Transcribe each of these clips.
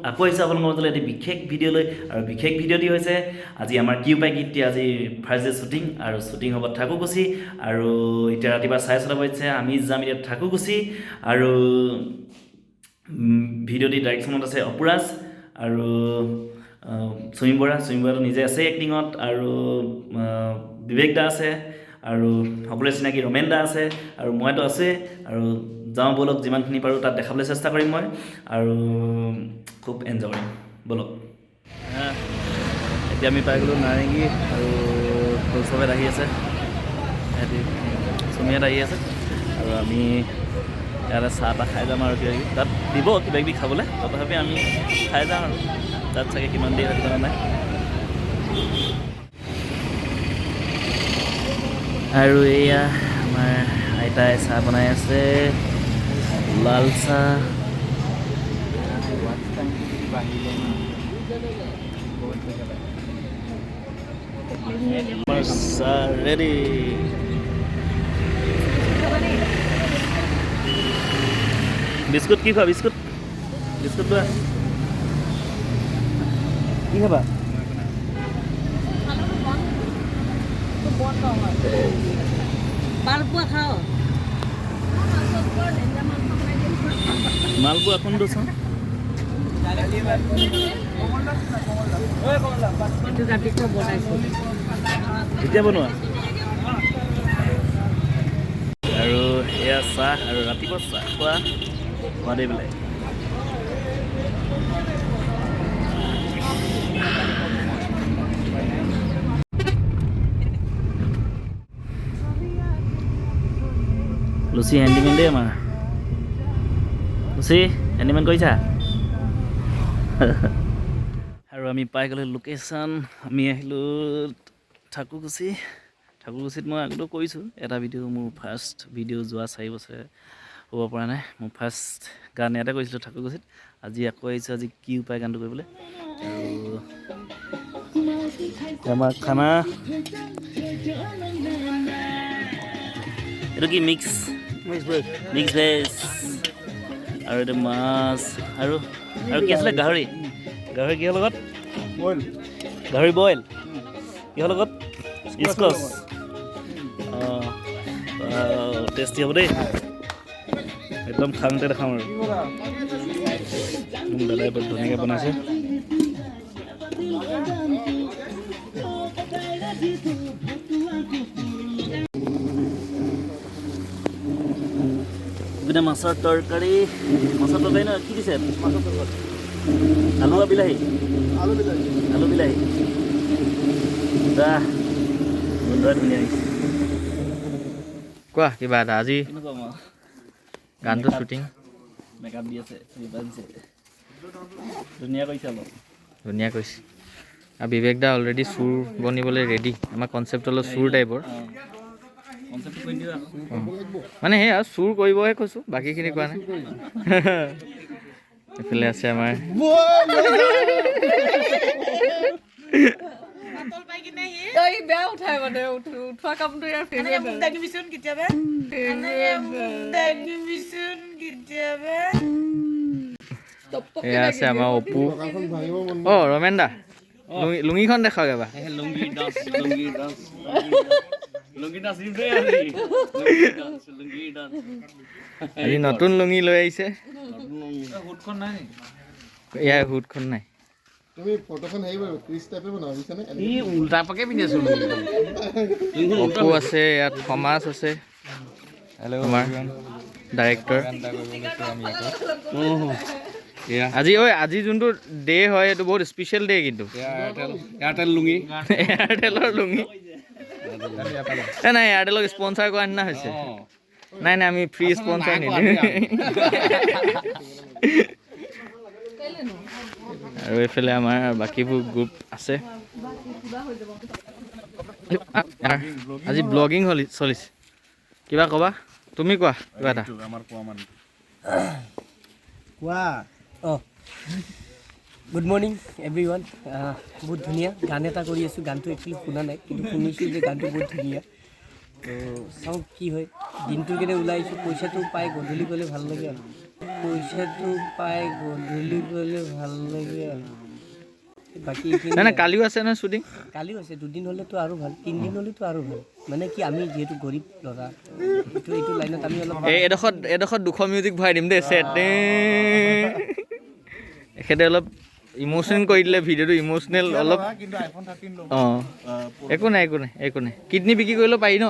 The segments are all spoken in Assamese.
আকৌ আহিছোঁ আপোনালোকৰ মাজলৈ এটি বিশেষ ভিডিঅ' লৈ। আৰু বিশেষ ভিডিঅ'টি হৈছে আজি আমাৰ কি উপায় গীতটি আজি ফাৰ্ষ্ট ডে শ্বুটিং আৰু শ্বুটিং হ'ব ঠাকুৰকুছি। আৰু এতিয়া ৰাতিপুৱা 6:30 বাজিছে, আমি যাম এতিয়া ঠাকুৰকুছি। আৰু ভিডিঅ'টি ডাইৰেকশ্যনত আছে অপুৰাজ আৰু চুমি বৰা। চুমি বৰাটো নিজে আছে এক্টিঙত, আৰু বিবেক দা আছে, আৰু সকলোৰে চিনাকি ৰমেন দা আছে, আৰু মইতো আছোৱেই। আৰু যাওঁ ব'লক, যিমানখিনি পাৰোঁ তাত দেখাবলৈ চেষ্টা কৰিম মই, আৰু খুব এনজয় কৰিম। ব'লক। এতিয়া আমি পাই গ'লোঁ নাৰেংগী আৰু চবেত আহি আছে, সিহঁতি চুমিয়াত আহি আছে। আৰু আমি ইয়াতে চাহ তাহ খাই যাম আৰু কিবা কিবি তাত দিব কিবা কিবি খাবলৈ, তথাপি আমি খাই যাম। আৰু তাত চাগে কিমান দেৰি হয় ঠিকনা নাই। আৰু এয়া আমাৰ আইতাই চাহ বনাই আছে, লাল চাহ। আমাৰ চাহ ৰেডি। বিস্কুট কি খোৱা? বিস্কুট বিস্কুট লোৱা। কি খাবা? মালপোৱা খাওঁ। মালপোৱা কোনটো চাওঁ? ৰাতিপুৱা বনাইছোঁ। এতিয়া বনোৱা। আৰু এয়া চাহ, আৰু ৰাতিপুৱা চাহ খোৱা সোৱাদেই বেলেগ। লুচি হেণ্ডিমেন দেই আমাৰ। লুচি হেণ্ডিমেন কৰিছা। আৰু আমি পাই গ'লোঁ লোকেশ্যন। আমি আহিলোঁ ঠাকুৰকুছি। ঠাকুৰকুছিত মই আগতেও কৰিছোঁ এটা ভিডিঅ', মোৰ ফাৰ্ষ্ট ভিডিঅ' যোৱা 4 বছৰে হ'ব পৰা নাই। মোৰ ফাৰ্ষ্ট গান ইয়াতে কৰিছিলোঁ ঠাকুৰকুছিত। আজি আকৌ আহিছোঁ আজি কি উপায় গানটো কৰিবলৈ। আৰু আমাৰ খানা এইটো কি মিক্স মিক্স ভেজ, আৰু এইটো মাছ, আৰু আৰু কি আছিলে গাহৰি। গাহৰি কিহৰ লগত? গাহৰি বইল কিহৰ লগত? স্কচ। অঁ, টেষ্টি হ'ব দেই একদম। খাওঁতে দেখাম। আৰু দাদাই বৰ ধুনীয়াকৈ বনাইছে। ইপিনে মাছৰ তৰকাৰী, মাছৰ তৰকাৰী নহয় কি দিছে? মাছৰ তৰকাৰী আলু আৰু বিলাহী, আলু বিলাহী। গোন্ধই ধুনীয়া আহিছে। কোৱা কিবা এটা আজি গানটো শ্বুটিং। মেকআপ দি আছে, দিছে, ধুনীয়া কৰিছে, অলপ ধুনীয়া কৰিছে। আৰু বিবেক দা অলৰেডি চুৰ বনিবলৈ ৰেডি। আমাৰ কনচেপ্ট অলপ চুৰ টাইপৰ, মানে সেয়া চুৰ কৰিবহে কৈছোঁ, বাকীখিনি কোৱা নাই। এইফালে আছে আমাৰ এয়া আছে আমাৰ অপু। অ' ৰমেন দা, লুঙিখন দেখাওক এবাৰ। আজি নতুন লুঙি লৈ আহিছে। ইয়াৰ হুডখন নাই। অপু আছে ইয়াত, সমাজ আছে আমাৰ ডাইৰেক্টৰ। আজি ঐ আজি যোনটো ডে হয় এইটো বহুত স্পেচিয়েল ডে কিন্তু। এয়াৰটেল লুঙি, এয়াৰটেলৰ লুঙি। নাই এয়াৰটেলক স্পনচাৰ কৰা নিচিনা হৈছে। নাই নাই, আমি ফ্ৰী স্পনচাৰ নিদিওঁ। আৰু এইফালে আমাৰ বাকীবোৰ গ্ৰুপ আছে। আজি ব্লগিং চলিছে। কিবা ক'বা তুমি? কোৱা কিবা এটা। কোৱা। অঁ, গুড মৰ্ণিং এভৰি ওৱান। বহুত ধুনীয়া গান এটা কৰি আছোঁ। গানটো একচুৱেলি শুনা নাই, কিন্তু শুনিছোঁ যে গানটো বহুত ধুনীয়া। তো চাওঁ কি হয়। দিনটোৰ কাৰণে ওলাই আহিছোঁ, পইচাটো পাই গধূলি গ'লে ভাল লাগে আৰু। পইচাটো পাই গধূলি গ'লে ভাল লাগে আৰু বাকী এইখিনি। নাই নাই, কালিও আছে নহয় শ্বুটিং। কালিও আছে। দুদিন হ'লেতো আৰু ভাল, তিনিদিন হ'লেতো আৰু ভাল। মানে কি, আমি যিহেতু গৰীব ল'ৰা, এইটো লাইনত আমি অলপ এই এডোখৰত 200 মিউজিক ভৰাই দিম দেই। ছেট এখেতে অলপ ইম'চনেল কৰি দিলে ভিডিঅ'টো, ইম'চনেল অলপ। কিন্তু আইফোন 13 ল'ব। অঁ, একো নাই, একো নাই, একো নাই। কিডনী বিক্ৰী কৰিলেও পাৰি ন।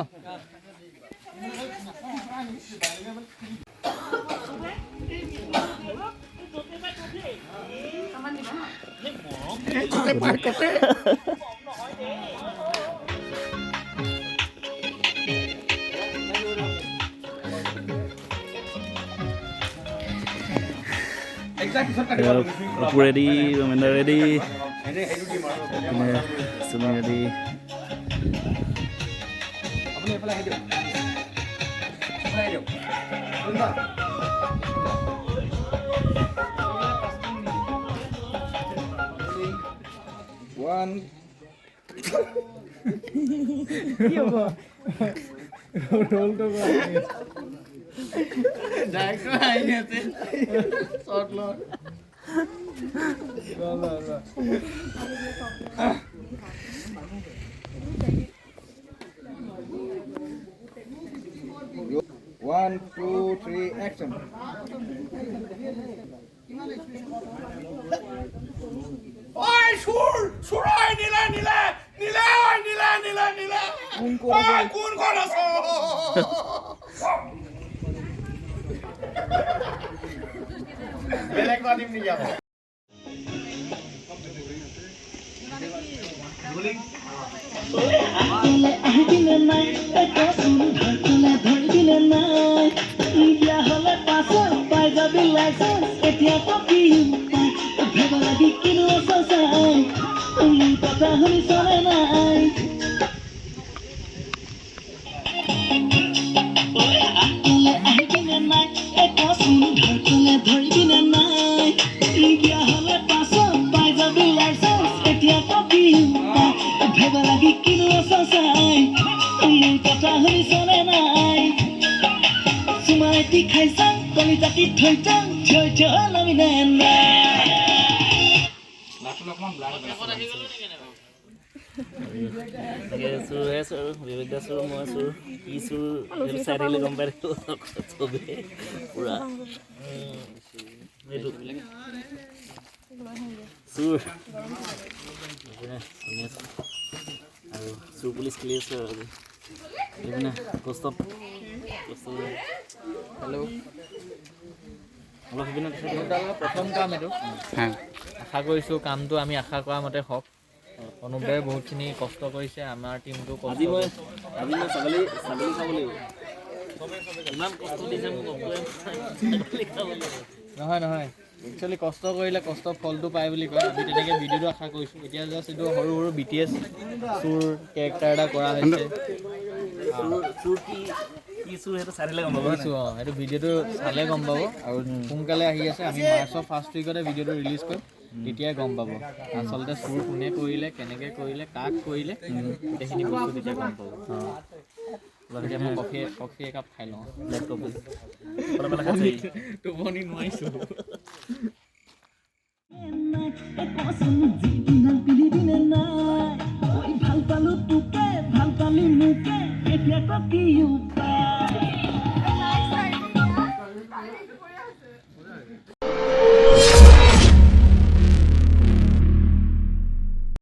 অপু ৰেডি, ৰমেন্দ্ৰ ৰেডি, চুমি ৰেডি। আপুনি এইফালে আহি দিয়ক, এইফালে আহি দিয়ক। One. One, two, three, action. ঐ সুৰ চুৰাই নিলে নিলে নিলে, ঐ নিলে নিলে নিলে, ঐ কোনখন আছ? বেলেগ এটা দিম নেকি আকৌ? আহিবিনে নাই কচোন, ধৰকলে ধৰিবিনে নাই? বিয়া হ'লে পাছত পাই যাবি লাইচেঞ্চ, এতিয়া কি উপায়? ভেবা লাগি কিনো আছ চাই, মোৰ কথা শুনিছনে নাই? আহিবিনে নাই কচোন, ধৰকলে ধৰিবিনে নাই? বিয়া হ'লে পাছত পাই যাবি লাইচেঞ্চ, এতিয়া কি উপায়? ভেবা লাগি কিনো আছ চাই, মোৰ কথা শুনিছনে নাই? চুমা এটি খাই যাম, কলিজাটি থৈ যাম, থৈ থৈ নামিনে নাই। এনেকৈ চুৰহে চুৰ, বিবেক দা চুৰ, মই চুৰ, কি চুৰ সেইটো চাই থাকিলে গম পাই থাকিব চবেই পূৰা। এইটো চুৰ, এইপিনে চুমি আছে আৰু চুৰ পুলিচ খেলি আছোঁ। আৰু আজি এইপিনে কৌস্তভ, কৌস্তভ। হেল্ল'। অলপ সেইপিনে দেখাই দিয়ক। প্ৰথম কাম এইটো। আশা কৰিছোঁ কামটো আমি আশা কৰা মতে হওক। অনুপ দাই বহুতখিনি কষ্ট কৰিছে, আমাৰ টিমটো কষ্ট কৰিছে। আজি মই ছাগলী খাব লাগিব। ইমান কষ্ট দিছে মোক অপুৱে, ছাগলী খাব লাগিব। নহয় নহয়, একচুৱেলি কষ্ট কৰিলে কষ্ট ফলটো পায় বুলি কয়। আমি তেনেকৈ ভিডিঅ'টো আশা কৰিছোঁ। এতিয়া জাষ্ট এইটো সৰু সৰু বি টি এছ চুৰ কেৰেক্টাৰ এটা কৰা হৈছে। চুৰ কি কি চুৰ সেইটো চাই থাকিলে গম পাব। বুজিছোঁ। অঁ, সেইটো ভিডিঅ'টো চালে গম পাব আৰু সোনকালে আহি আছে। আমি মাৰ্চৰ ফাৰ্ষ্ট উইকতে ভিডিঅ'টো ৰিলিজ কৰিম, তেতিয়াই গম পাব আচলতে চুৰ কোনে কৰিলে, কেনেকৈ কৰিলে, কাক কৰিলে, গোটেইখিনি বস্তু তেতিয়া গম পাব। এতিয়া মই কফি একাপ খাই লওঁ। ব্লেক কফি অলপ অলপ খাইছে। টোপনি নোৱাৰিছোঁ। কচোন, যিদিনা পিন্ধিবিনে নাই? ঐ ভাল পালো তোকে, ভাল পালি মোকে, এতিয়া কি উপায়?